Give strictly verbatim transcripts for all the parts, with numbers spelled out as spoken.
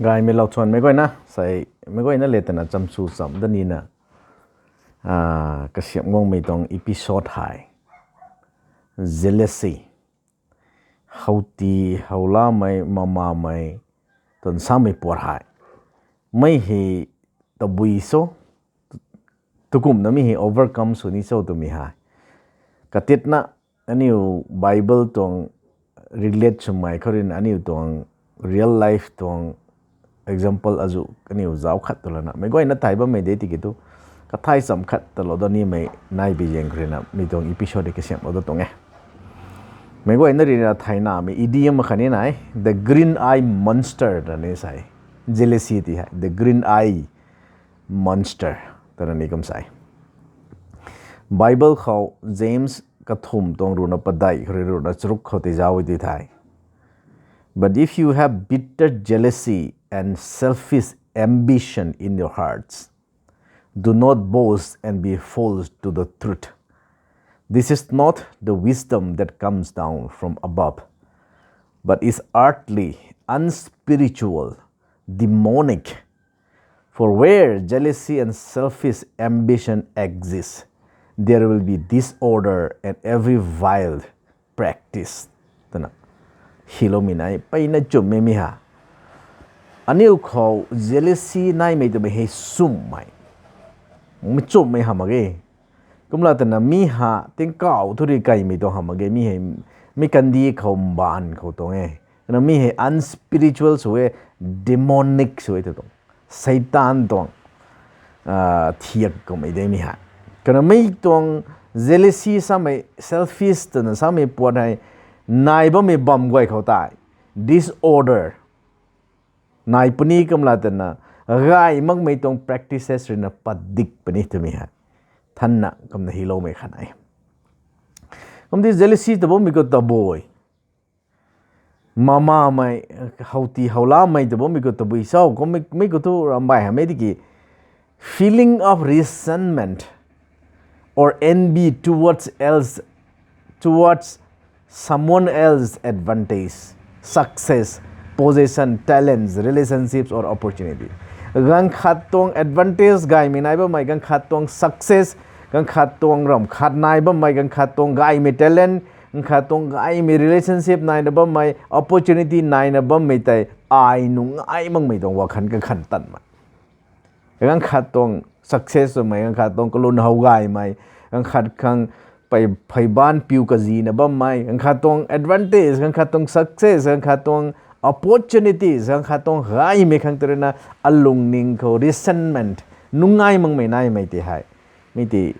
Gaymei lau chuan meic guayna, sei meic guayna le tana chamsu cham da nina, ah, kasiamh guangmei tuang episode hei, jealousy. Houti, howlamei, mamamei, tuang samei puat hei. Mei hei tabui so, tukumna mi hei overcome sw ni cho twmei hei. Katitna, aniu Bible tuang relate swmei khou rui na aniu tuang real life tuang example azu aniu zauc khat tu lana. Meic guayna thay bammei de tiki tu, kathai cham khat talou da nimei nai bi zaeng khou rui na, mi tuang episode kasiamhlou da tuang e. Meic guayna rui na thaynamei idiom khatni nai, the green eye monster twna ni sa e. Jealousy ti hei, the green eye monster twna ni kum sa e. Bible khou James kathumh tuang ruhna padeih khou rui ruhna charuk khou tei zauc e ti the. But if you have bitter jealousy and selfish ambition in your hearts, do not boast and be false to the truth. This is not the wisdom that comes down from above, but is earthly, unspiritual, demonic. For where jealousy and selfish ambition exist, there will be disorder and every vile practice. Twna hiloumei nai, mpeyna chummei mi ha. Aniu khou jealousy naimei twmei hei chummei, mi chummei ha mak ge. Kumla twna mi ha tingkauh thu rui kaimei tuang ha mak ge, mi hei, mi kandih khou mbaanv khou tuang e. Twna mi hei unspiritual sw e, demonic sw e tu tuang. Satan tuang, ah, thiak kummei de mi hei. Twna mi tuang jealousy samei, selfish twna samei puat hei, nai bammei bam guay khou tei disorder nai puni, kumla twna gay makmei tuang practices rui na padik puni twmei hei thanna kumna hiloumei khat nai. Kumti jealousy ta bammei khou tabui, mamamei, houti howlamei ta bammei khou tabui cho, kummei, mi khou thu rambai hamei tiki, feeling of resentment or envy towards else, towards someone else's advantage, success, position, talents, relationships or opportunity. Ganv khat tuang advantage gaymei nai bammei, ganv khat tuang success, ganv khat tuang ram khat nai bammei, ganv khat tuang gaymei talent, ganv khat tuang gaymei relationship naina bammei, opportunity naina bammei tei ai nungai makmei tuang wakhan kakhan tanmei. Ganv khat tuang success swmei, ganv khat tuang kalun how gaymei, ganv khat khang pei, pheyban piu kazina bammei, ganv khat tuang advantage, ganv khat tuang success, ganv khat tuang opportunities, ganv khat tuang gaymei khang tw rui na alungning khou resentment, nungai makmei naimei ti hei, mi ti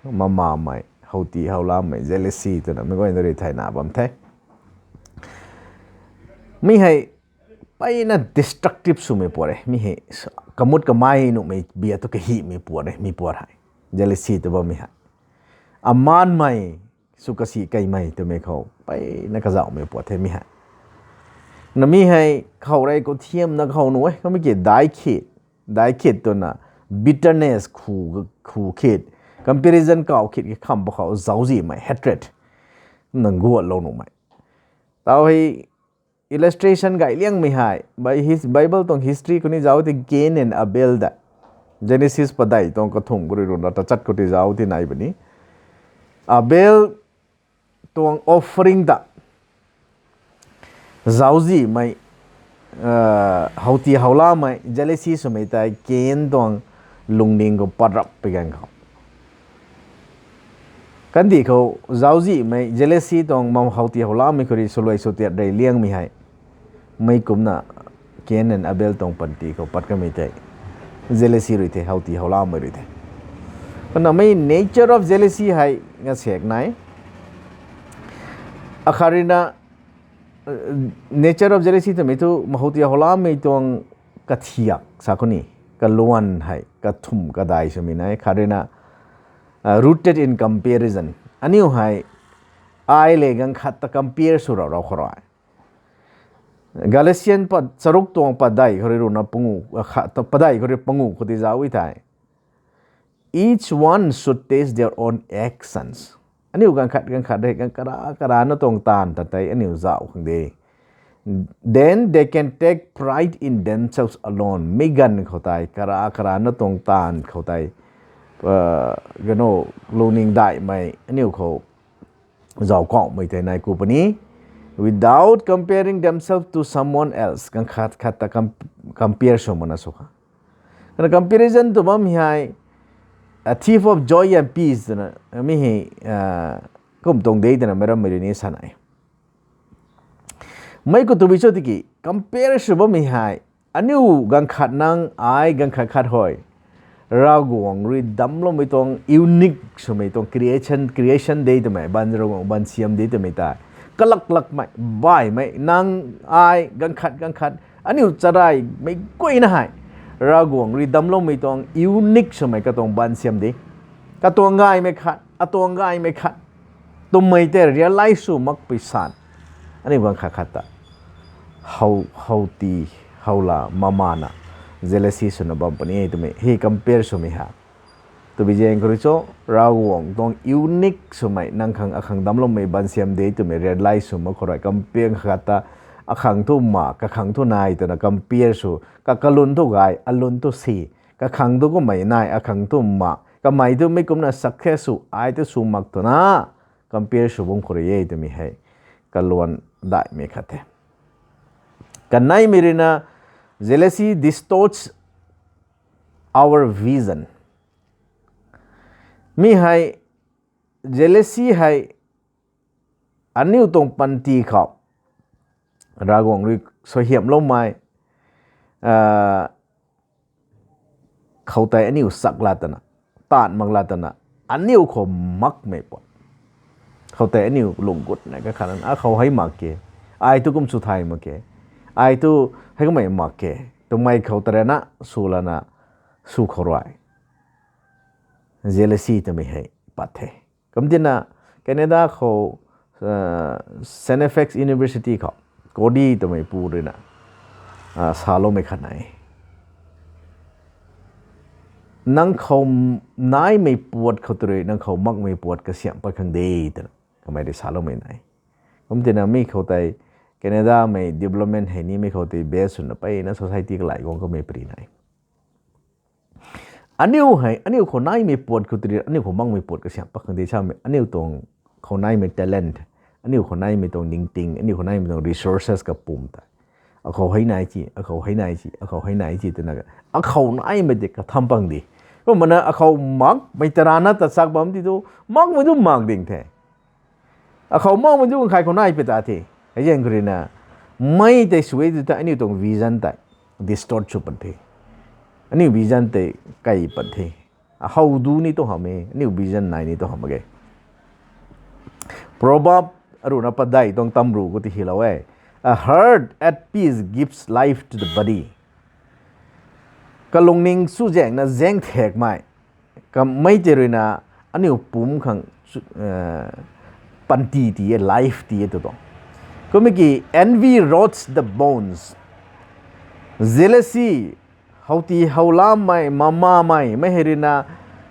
mamamei, houti howlamei, jealousy twna meic guayna rui thayna bam the. Mi hei mpeyna destructive swmei puat e, mi hei kamut kamei nuhmei bia tu kahimei puat e, mi puat hei. Jealousy tw bammei hei. Amanmei, sw kasi keymei twmei khou mpeyna kazauhmei puat the mi hei. Na mi hei khou rei khou thiamna khou nuh e, kamei ki dai khit, dai khit twna bitterness khu, khu khit, comparison kau khit ki kham pa khou zauczihmei, hatred, na guatlou nuhmei. Tau hei illustration gay liangmei hei, by his Bible tuang history khou ni zauc tei Cain and Abel da. Genesis padeih tuang kathumh khou rui ruhna tachat khou tei zauc tei nai puni. Abel tuang offering ta zauczihmei, houti howlamei, jealousy swmei tei Cain tuang lungning khou pat rap pui ganv khou, kandih khou zauczihmei jealousy tuang mam houti howlamei khou rui swluai swtiat rey liangmei hei, mei kumna Cain and Abel tuang panty khou pat kamei tei jealousy rui the, houti howlamei rui the. Kumna mei nature of jealousy hei ngasaek nai. Akhat rui na, nature of jealousy twmei thu mahouti howlamei tuang kathiak sa khou ni, kaluan hei kathumh kadai swmei nai. Khat rui na, rooted in comparison. Aniu hei ai le ganv khat ta compare sw rau rau khou rui. Galatian pa, charuk tuang padeih khou rui ruhna pangu, padeih khou rui pangu khou tei zauc e thei, each one should test their own actions. Aniu ganv khat ganv khat rei ganv kara karana tuang taanv ta tei aniu zauc khang de. Then they can take pride in themselves alone. Mi ganv khou tei, kara karana tuang taanv khou tei, kano, lungning daihmei aniu khou zauc kauhmei tei nai ku puni, without comparing themselves to someone else. Ganv khat khat ta compare sw mana sw kha. Kana comparison tw bammei hei a thief of joy and peace twna mi hei kum tuang de twna meic rammei rui ni sa nai. Mei khou tabui cho tiki compare sw bammei hei, aniu ganv khat nang ai ganv khat khat hei Ravguangc rui damcloumei tuang unique swmei tuang creation, creation de twmei, ban Ravguangc ban siam de twmei tei kalak lakmei baihmei nang ai ganv khat ganv khat aniu charaimei guayna hei Ravguangc rui damcloumei tuang unique swmei katuang ban siam de, katuang gaymei khat, atuang gaymei khat twmei tei realize sw makpui san, aniu ganv khat khat ta how, how ti, how la mamana jealousy swna bam puni e twmei hei compare swmei ha. Tabui zaeng khou rui cho, Ravguangc tuang unique swmei nang khang akhang damcloumei ban siam de twmei realize sw mak khou rui compare khat ta, akhang thu mak, kakhang thu nai twna compare sw, ka kalun thu gay, alun thu si, kakhang thu kummei nai, akhang thu mak, kamei thu mi kumna success sw, ai thu sw mak twna compare sw bam khou rui e twmei hei kaluan daihmei khat the. Kaneimei ruina, jealousy distorts our vision. Mi hei, jealousy hei aniu tuang panty khou Ravguangc rui suaihiamloumei khou tei aniu sak la twna, taanv mak la twna, aniu khou makmei puat khou tei aniu lung gutna kakhatna, akhou hei mak ke, ai thu kum sw thay mak ke, ai thu hei kummei mak ke twmei khou tarana sw lana sw khou rui jealousy twmei hei pat the. Kumtina Canada khou Saint FX University khou Cody twmei pu ruina saloumei khat nai. Nang khou naimei puat khou tei rui nang khou makmei puat kasiamh pat khang de twna kamei rui saloumei nai. Kumtina mi khou tei Canada mei development hei nimei khou tei base swna peyna society kalai guang kamei pari nai. Aniu hei aniu khou naimei puat khou tei rui aniu khou makmei puat kasiamh pat khang de samei aniu tuang khou naimei talent, aniu khou naimei tuang ningting, aniu khou naimei tuang resources kapwm tei akhou hei nai ci, akhou hei nai ci, akhou hei nai ci twna akhou naimei tei katham pang di. Kumna akhou makmei tarana ta sak bam ti tu, makmei tu mak ding the. Akhou makmei tu nkhai khou nai pui ta the. Hei zaeng khou ruina mei tei sw e tu ta aniu tuang vision tei distort sw pat the. Aniu vision tei kai pat the. Akhou du ni tu hamh e, aniu vision nai ni tu hamh mak ge. Proverb aruhna padeih tuang tamru khou tei hylou e, A heart at peace gives life to the body. Kalungning chuzaenghna zaengthekmei kamei tei ruina aniu pumc khang panty ti e, life ti e tw tuang. Kummei ki, Envy rots the bones. Jealousy, howti howlamei, mamamei mei hei ruina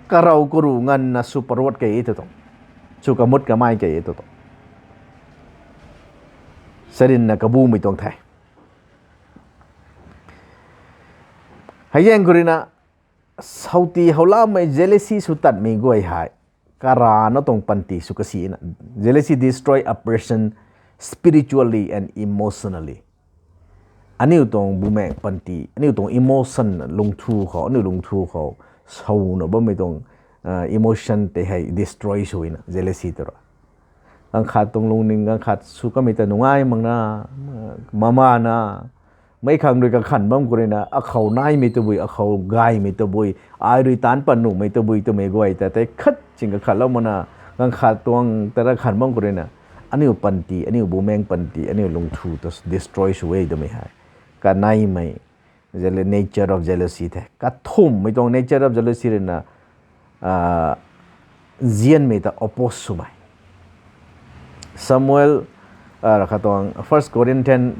karou karu nganvna sw paruat kei e tw tuang. Sw kamut kamei kei e tw tuang. Sarinna kabumei tuang the. Hei zaeng khou ruina, howti howlamei jealousy sw tatmei guay hei karana tuang panty sw kasina. Jealousy destroy a person spiritually and emotionally. Aniu tuang bumaengh panty, aniu tuang emotion lungthu khou, aniu lungthu khou sawna bammei tuang emotion tei hei destroy swna jealousy tei ra. Ganv khat tuang lungning ganv khat sw kamei ta nungai makna, mamana, meic khang rui kakhanh bam khou ruina akhou naimei tabui, akhou gaymei tabui, ai rui taanc pat nuhmei tabui twmei guay ta tei khat ching kakhatlou makna, ganv khat tuang ta ra khanh bam khou ruina aniu panty, aniu bumaengh panty, aniu lungthu ta destroy sw e twmei hei kaneimei nature of jealousy the. Kathumhmei tuang nature of jealousy ruina nzianmei ta oppose swmei. Samuel, rakha tuang First Corinthians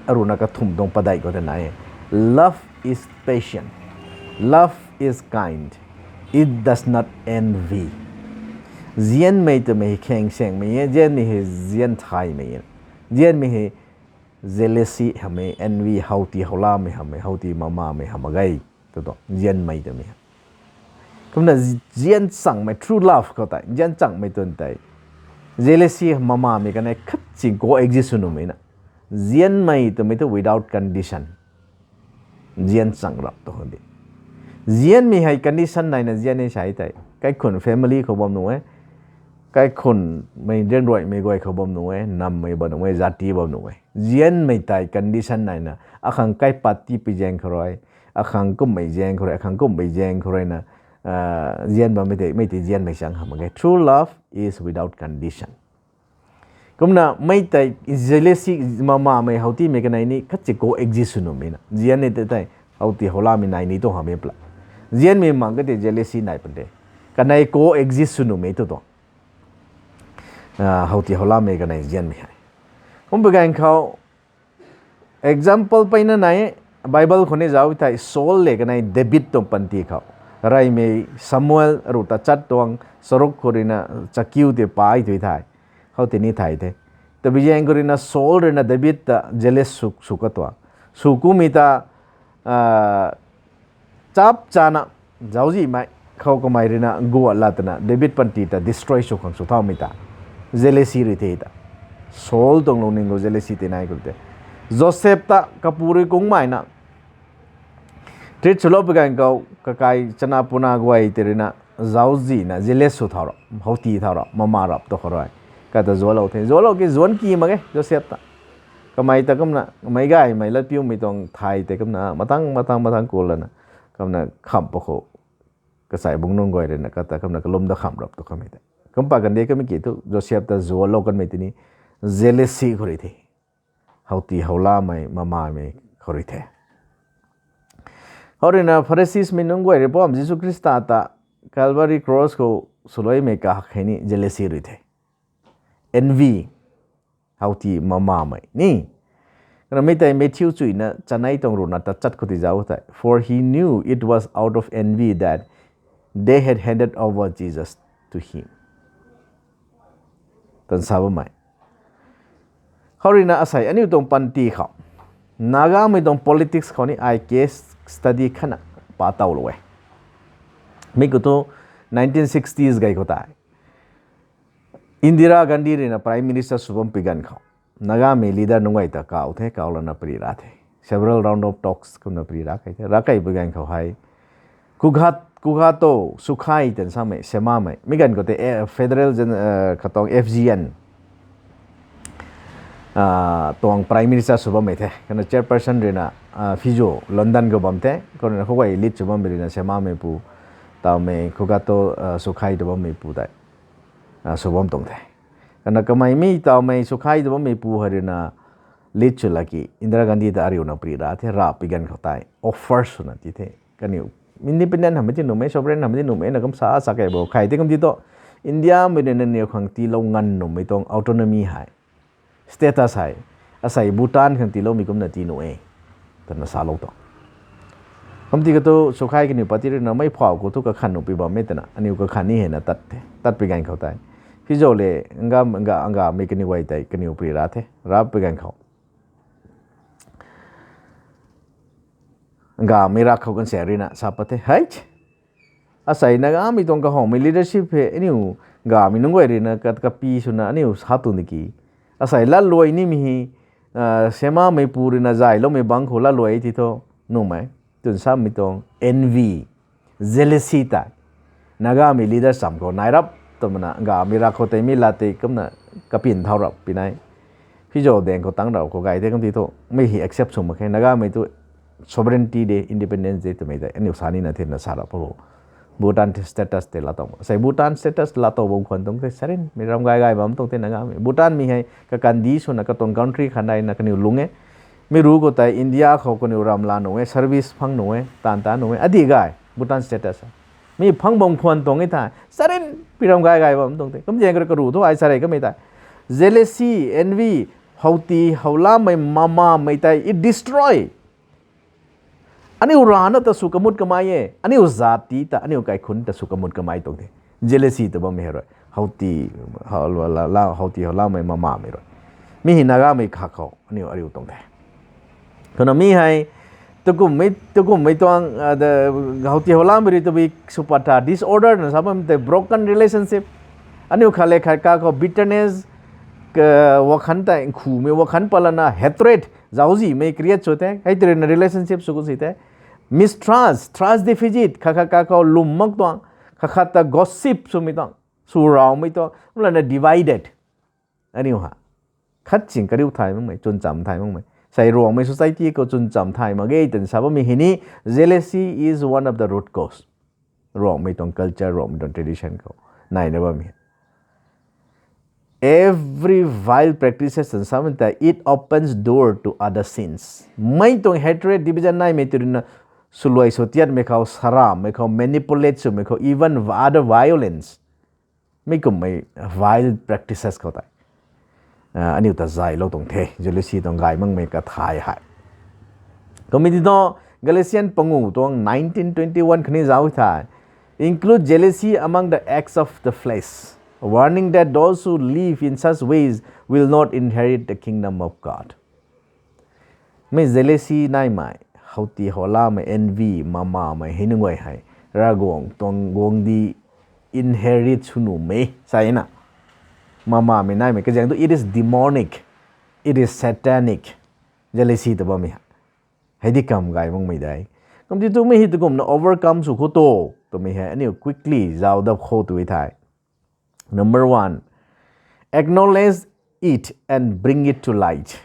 aruhna kathumh tuang padeih khou tei nai e, Love is patient, love is kind, it does not envy. Nzianmei twmei hei kheng saengmei e, nzianmei hei nzian thaymei e, nzianmei hei Jealousy hamei, envy, hauti howlamei hamei, hauti mamamei hamh mak ge. Tu tu, nzianmei twmei. Kumna nzian changmei, true love khou tei, nzian changmei twn tei. Jealousy mamamei kanei khat ching coexist sw nuhmei na. Nzianmei twmei tu without condition. Nzian chang rap tu khou di. Nzianmei hei condition naina nzian e sa tei. Kaikhun family khou bam nuh e. Kaikhunmei rianruaimei guay khou bam nuh e. Nammei bam nuh e. Jati bam nuh e. Nzianmei tei condition naina. Akhang kaipat tipi zaeng khou rui. Akhang kummei zaeng khou rui. Akhang kummei zaeng khou rui na. Nzian bammei tei, mei tei nzianmei chang hamh mak ge. True love is without condition. Kumna mei tei jealousy mamamei hautimei kanei ni khat ching coexist sw nuhmei na. Nzian ni tei tei hauti howlamei nai ni tuang hamhmei pla. Nzianmei mang ka tei jealousy nai pun de. Kanei coexist sw nuhmei tu tuang. Hauti howlamei kanei nzianmei hei. Kum pui ganv khou example peyna nai, Bible khou ni zauc thei Saul le kanei David tuang panty khou. Reymei Samuel ruh tachat tuang charuk khou rui na chakiu tei pai tui thei. Khou tei ni thei the. Tabui zaeng khou rui na Saul rui na David ta jealous sw, sw ka tuang. Sw kumei ta, chap chana zauczihmei khou kamei rui na guat la twna David panty ta destroy sw khang sw thaumei ta. Jealousy rui the ta. Saul tuang lungning khou jealousy tei nai khou tei. Joseph ta kapu rui kungmei na treat swlou pui ganv khou kakai chana puna guay tei rui na zauczihna jealous sw thau ra, hauti thau ra, mama rap tu khou rui. Kata zuanclou the. Zuanclou ki zuanc ki mak ge Joseph ta. Kamei ta kumna, meic gaymei latpiumei tuang thei tei kumna, matang, matang, matang kul lana. Kumna khamh pa khou. Kachai bungc nunc guay rui na kata kumna kalum da khamh rap tu kamei tei. Kumpat kandih kamei ki thu Joseph ta zuanclou kanmei tini jealousy khou rui the. Hauti howlamei mamamei khou rui the. Khou rui na Pharisees mei nunc guay rui pam Jisu Khrista ta Calvary cross khou swluaimei kahak hei ni jealousy rui the. Envy. Hauti mamamei ni. Kana mei tei Matthew chuina chanei tuang ruh na tachat khou tei zauc thei. For he knew it was out of envy that they had handed over Jesus to him. Tan sa bammei. Khou rui na asei aniu tuang panty khou. Nagamei tuang politics khou ni ai case study khatna pa towlou e. Mi khou thu nineteen sixties gay khou tei. Indira Gandhi rui na Prime Minister sw bam pui ganv khou. Nagamei leader nunc guay ta kau the, kau lana pari ra the. Several round of talks kumna pari ra kei the. Ra kei pui ganv khou hei. Kughat, Kughato Sukhai tan samei, semamei. Mi ganv khou tei federal khatang F G N tuang Prime Minister sw bammei the. Kana chairperson rui na Phizo, London khou bam the. Khou rui na khou guay lead sw bammei rui na semamei pu. Tawmei Kughato Sukhai tu bammei pu tei. Sw bam tuang the. Kana kamei mi tawmei Sukhai tu bammei pu hei rui na lead sw laki Indira Gandhi ta ariuna pari ra the, ra pui ganv khou tei. Offer swna ti the. Kaniw independent hamhmei ti nuhmei, sovereign hamhmei ti nuhmei na kum sa sa kei bo. Khai tei kum ti tu India mei rui na niw khang tiilou nganv nuhmei tuang autonomy hei. Status hei. Asei Bhutan khang tiiloumei kumna tii nuh e. Twna salou tuang. Kum ti khou thu Sukhai kaniw party rui na mei phau khou thu kakhan nuh pui bammei twna. Aniw kakhan ni hei na tat the. Tat pui ganv khou tei. Phizo le, nga, nga, ngamei kaniw guay tei, kaniw pari ra the. Ra pui ganv khou. Ngamei rak khou kan se rui na sa pat the. Hei! Asei Nagamei tuang kahawmei leadership hei, aniu ngamei nunc guay rui na kat kapi swna aniu sa tuang di ki. Asei latluai nimei hei, semamei pu rui na zayloumei bangc khou latluai ti thu, nuhmei, twn samei tuang envy, jealousy tei. Nagamei leader cham khou nai rap twmana, ngamei rak khou tei mi lat tei kumna kapin thau rap pi nai. Phizo daeng khou tang rau khou gay the kum ti thu, mi hei accept sw mak khe. Nagamei tu sovereignty de, independence de twmei tei aniu sa nina thena sa rap o. Bhutan status tei laa tow. Sei Bhutan status laa tow bam khwan tuang the, sarin, mi ram gay gay bam tuang the Nagamei. Bhutanmei hei kakandih swna katuang country khat naina kaniw lung e. Mi ru khou tei India khou kaniw ram laa nuh e, service phang nuh e, taanv ta nuh e. Adih gay, Bhutan status. Mi phang bam khwan tuang e thei, sarin, pi ram gay gay bam tuang the. Kum zaeng khou rui karu thu ai sa rei kamei tei. Jealousy, envy, howti, howlamei, mamamei tei, it destroy. Aniu rana ta sw kamut kamei e, aniu zat ti ta, aniu kaikhunc ta sw kamut kamei tuang the. Jealousy ta bammei hei rui. Howti, how, la, la, howti, howlamei, mamamei rui. Mi hei Nagamei kha khou aniu ariu tuang the. Kumna mi hei tukummei tukummei tuang houti hou lamei rui tabui sw pat tha, disorder na sa bammei tei broken relationship. Aniu khat le khat ka khou bitterness, wakhan tei nkhumei wakhan palana hatred zauczihmei create sw the, hei tei ruina relationship sw ku si the. Mistrust, trust deficit, khat khat ka khou lwm mak tuang, khat khat ta gossip swmei tuang, swraumei tuang, kumlana divided. Aniu ha khat ching kariu thay makmei, chwncham thay makmei, sei Ruangmei society khou chwncham thay mak ge twna sa bammei hei ni, jealousy is one of the root cause. Ruangmei tuang culture, Ruangmei tuang tradition khou naina bammei every vile practices twna sa bammei ta, it opens door to other sins. Mei tuang hatred, division naimei tw ruina swluai sw tiatmei khou, sarammei khou, manipulate swmei khou, even other violence, mi kummei vile practices khou tei aniu ta zaylou tuang the, jealousy tuang gay makmei kathay hei. Kummei ti thu Galatian pangu tuang nineteen twenty one khatni zauc thei, include jealousy among the acts of the flesh, warning that those who live in such ways will not inherit the kingdom of God. Mi jealousy naimei, houti hou lamei, envy, mamamei hei nunc guay hei Ravguangc tuang guangcdic inherit sw nuhmei sa na. Mamamei naimei kazaeng tu it is demonic, it is satanic, jealousy ta bammei hei di kam gay makmei de. Kumti tu mi hei tukumna overcome sw khou tu twmei hei aniu quickly zauc dap khou tu thei. Number one, acknowledge it and bring it to light.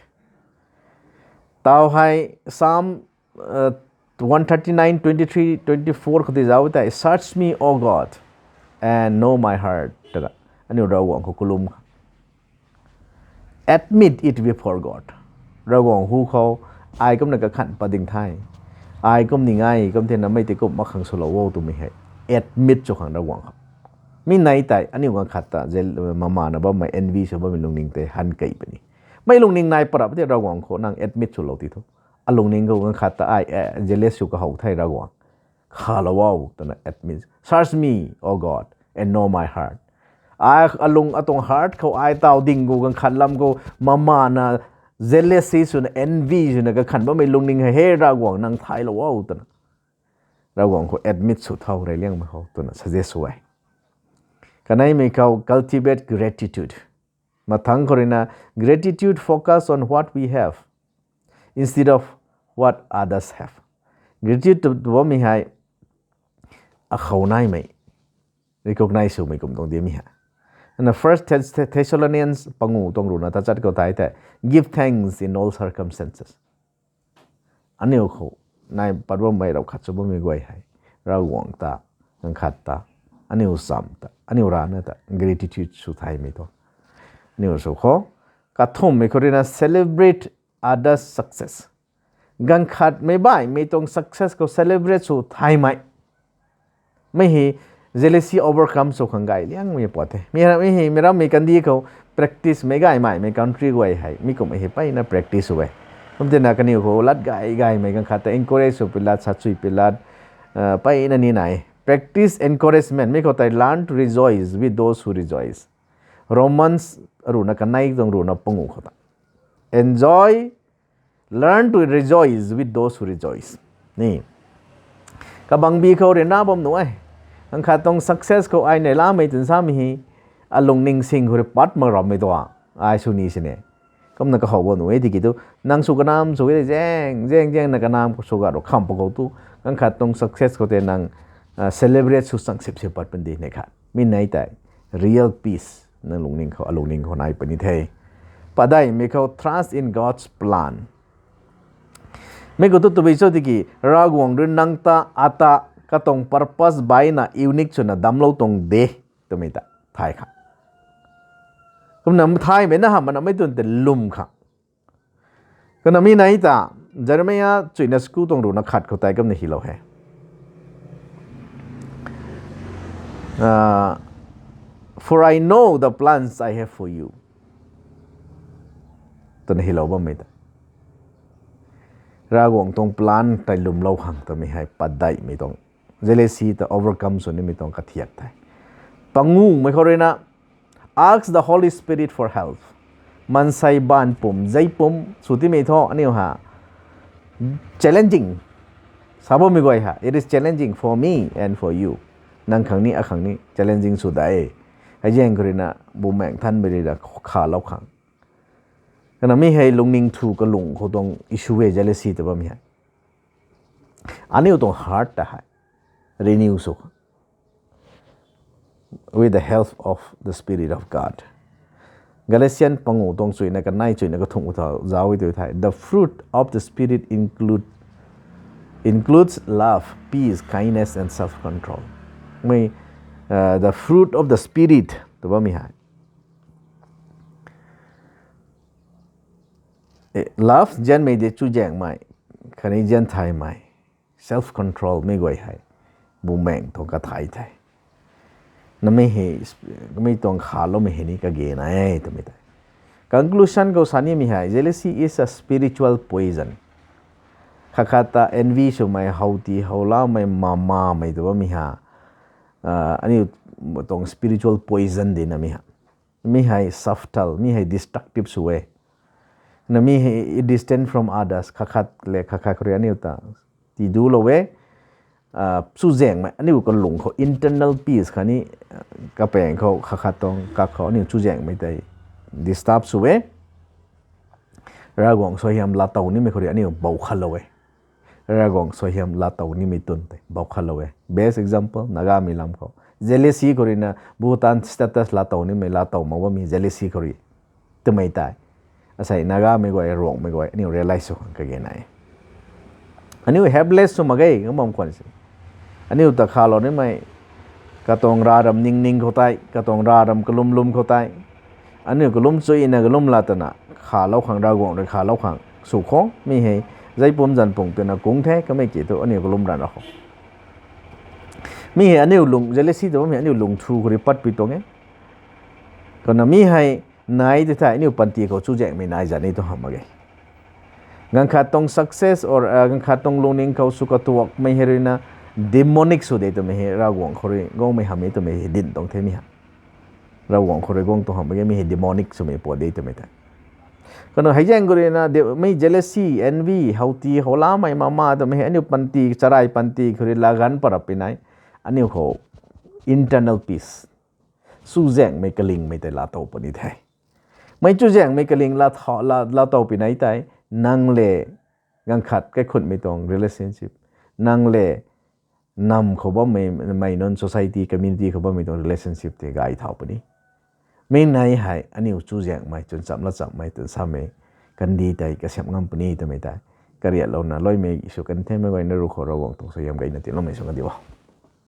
Tau hei Psalm one thirty nine twenty three twenty four khou tei zauc tei, search me, O God, and know my heart, twna aniu Ravguangc khou kalum kha admit it before God. Ravguangc hu khou ai kumna kakhan pat ding the, ai kum ni ngai kum thena mei tei kum mak khang swlou o twmei hei admit sw khang Ravguangc khou. Mi nai tei aniu ganv khat ta mamana bammei, envy sw bammei lungning tei han kei puni. Mei lungning nai parap tei Ravguangc khou nang admit swlou ti thu, alungning khou ganv khat ta ai jealous sw kahou the Ravguangc, khalou o twna admit, search me, O God, and know my heart. Ai alung atuang heart khou ai taw ding khou ganv khat lam khou mamana jealousy swna, envy swna kakhan bammei lungning hei he Ravguangc nang thaylou o twna Ravguangc khou admit sw thau rey liangmei khou twna suggest sw e. Kaneimei khou cultivate gratitude. Mathangc khou ruina, gratitude focus on what we have instead of what others have. Gratitude tw bammei hei akhou naimei recognize swmei kum tuang di mi hei. First Thessalonians pangu tuang ruhna tachat khou tei tei, give thanks in all circumstances. Aniu khou nai pat bammei, rav khat sw bammei guay hei Ravguangc ta, ganv khat ta, aniu cham ta, aniu rana ta gratitude sw thaymei tuang. Aniu sw khou kathumhmei khou ruina celebrate others' success. Ganv khatmei baihmei tuang success khou celebrate sw thaymei. Mi hei jealousy overcome sw khang gay liangmei pat the. Mi hei mi rammei kandih khou practice mei gaymei, mei country guay hei mi kumhmei hei mpeyna practice sw e. Kum tina kaniw khou lat gay gaymei ganv khat ta encourage sw pilat, sachui pilat, mpeyna ni nai. Practice encouragement, mi khou tei learn to rejoice with those who rejoice. Romans ruhna kanei tuang ruhna pangu khou ta, enjoy, learn to rejoice with those who rejoice. Ni kabangbi khou rina bam nuh e. Ganv khat tuang success khou ai neihlamei twna samei hei alungning sing khou rui pat mak rammei tuang ai sw ni sini. Kumna kahou bam nuh e tiki tu, nang sw kanamv sw e zaeng zaeng zaengna kanamv sw ga ru kham pa khou tu, ganv khat tuang success khou tei nang celebrate sw chang sip sip pat pun di neih khat. Mi nei tei real peace nang lungning khou, alungning khou nai puni the. Padeihmei khou trust in God's plan. Mi khou tu tabui cho tiki Ravguangc rui nang ta, ata, katuang purpose baihna unique swna damclou tuang de twmei ta thay kha. Kumna thaymei na hamh mana mei twn tei lwm kha. Kumna mi nei ta Jeremiah chuina sku tuang ruhna khat khou tei kumna hylou he. For I know the plans I have for you, twna hylou bammei ta, Ravguangc tuang plan tei lwmlou khang twmei hei padeihmei tuang, jealousy ta overcome sw nimei tuang kathiak the. Pangumei khou ruina, ask the Holy Spirit for help. Maansei baanv pum, zei pum sw timei thu aniu ha challenging. Sa bammei guay ha, it is challenging for me and for you. Nang khang ni, akhang ni challenging sw da e. Hei zaeng khou ruina Bumaengh Nthanmei rui na khalou khang. Kana mi hei lungning thu kalung khou tuang issue e, jealousy tw bammei hei. Aniu tuang heart ta hei renew sw khang with the help of the Spirit of God. Galatian pangu tuang chuina kanei chuina kathumh khou tho zauc e tu thei, the fruit of the Spirit include includes love, peace, kindness, and self-control. Mi, uh, the fruit of the Spirit tw bammei hei, love, nzianmei de chuzaenghmei, khatni nzian thaymei, self-control, mi guay hei Bumaengh tuang kathai the. Namei hei, mi tuang khaloumei hei ni kage nai e twmei tei. Conclusion khou sa nimei hei, jealousy is a spiritual poison. Khat khat ta envy swmei, howti howlamei, mamamei tw bammei ha, aniu tuang spiritual poison di namei ha. Mi hei subtle, mi hei destructive sw e. Na mi hei distant from others, khat khat le khat khat khou rui aniu ta tiidulou e. Chuzaenghmei aniu kalung khou internal peace khatni kapaeng khou khat khat tuang kak khou aniu chuzaenghmei tei disturb sw e. Ravguangc suaihiam laatow nimei khou rui aniu bou khatlou e. Ravguangc suaihiam laatow nimei twn tei bou khatlou e. Best example, Nagamei lam khou jealousy khou rui na Bhutan status laatow nimei, laatow mak bammei jealousy khou rui twmei tei, asei Nagamei guay, Ruangmei guay aniu realize sw khang kage nai e. Aniu helpless sw mak ge, ngam bam khwan si. Aniu ta khalou nimei, katuang rav ram ningning khou tei, katuang rav ram kalum lum khou tei, aniu kalum chuina kalum la twna khalou khang, Ravguangc rui khalou khang sw khou mi hei, zei pum zanc pung twna kung the kamei ki thu aniu kalum ran ra khou. Mi hei aniu lung, jealousy tw bammei aniu lung thu khou rui patpui tuang e. Kana mi hei nai tei thei aniu panty khou chuzaenghmei nai zat ni tu hamh mak ge. Ganv khat tuang success or ganv khat tuang lungning khou sw katuakmei hei rui na demonic sw de twmei hei Ravguangc khou rui guangmei hamh e twmei hei dinc tuang the mi ha. Ravguangc khou rui guang tuang hamh mak ge, mi hei demonic swmei puat de twmei tei. Kanu hei zaeng khou rui na mi jealousy, envy, howti howlamei mama twmei hei aniu panty, charai panty khou rui laa ganv parap pui nai, aniu khou internal peace, chuzaenghmei kalingmei tei laatow puni the. Mi chuzaenghmei kaling laatow pui nai tei, nang le ganv khat kaikhunmei tuang relationship, nang le nam khou bammei, mei nunc society, community khou bammei tuang relationship tei gay thau puni. Mi nai hei aniu chuzaenghmei, chwn cham la chammei, twn samei, kandih tei kasiamh ngam puni twmei tei kariatlouna luaimei sw kan themei guayna ruc khou Ravguangc tuang suaihiam gayna tiiloumei sw kan diu o.